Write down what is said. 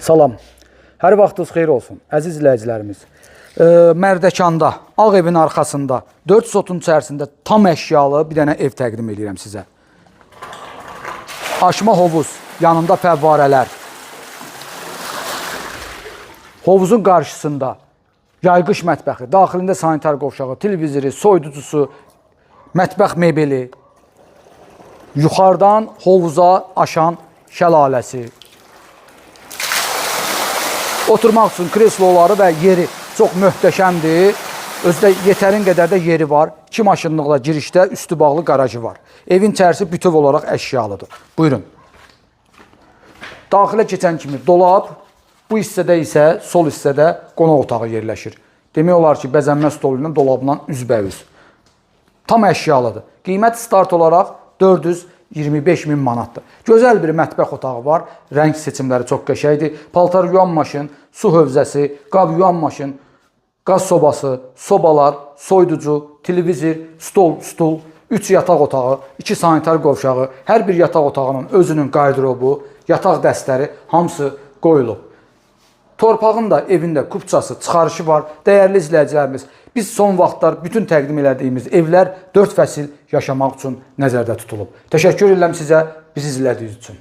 Salam. Hər vaxtınız xeyir olsun, əziz izləyicilərimiz. Mərdəkanda, Ağ evin arxasında 4 sotun içərisində tam əşyalı bir dənə ev təqdim edirəm sizə. Aşma hovuz, yanında fəvvarələr. Hovuzun qarşısında yayğış mətbəxi, daxilində sanitar qovşağı, televizoru, soyuducusu, mətbəx mebeli, yuxarıdan hovuza aşan şəlaləsi, oturmaq üçün kresloları və yeri çox möhtəşəmdir. Özü də yetərin qədər də yeri var. 2 maşınlıqla girişdə üstü bağlı qarajı var. Evin içərisi bütöv olaraq əşyalıdır. Buyurun. Daxilə keçən kimi dolab, bu hissədə isə sol hissədə qonaq otağı yerləşir. Demək olar ki, bəzənmə stolu ilə dolabla üzbəüz. Tam əşyalıdır. Qiymət start olaraq 425 min manatdır. Gözəl bir mətbəx otağı var. Rəng seçimləri çox qəşəngdir. Paltar yuyan maşın, su hövzəsi, qab yuyan maşın, qaz sobası, sobalar, soyuducu, televizor, stol, stul, 3 yataq otağı, 2 sanitar qovşağı, hər bir yataq otağının özünün qardırobu, yataq dəstləri hamısı qoyulub. Torpağın da evində kupçası, çıxarışı var. Dəyərli izləyicilərimiz, biz son vaxtlar bütün təqdim elədiyimiz evlər 4 fəsil yaşamaq üçün nəzərdə tutulub. Təşəkkür edirəm sizə bizi izlədiyiniz üçün.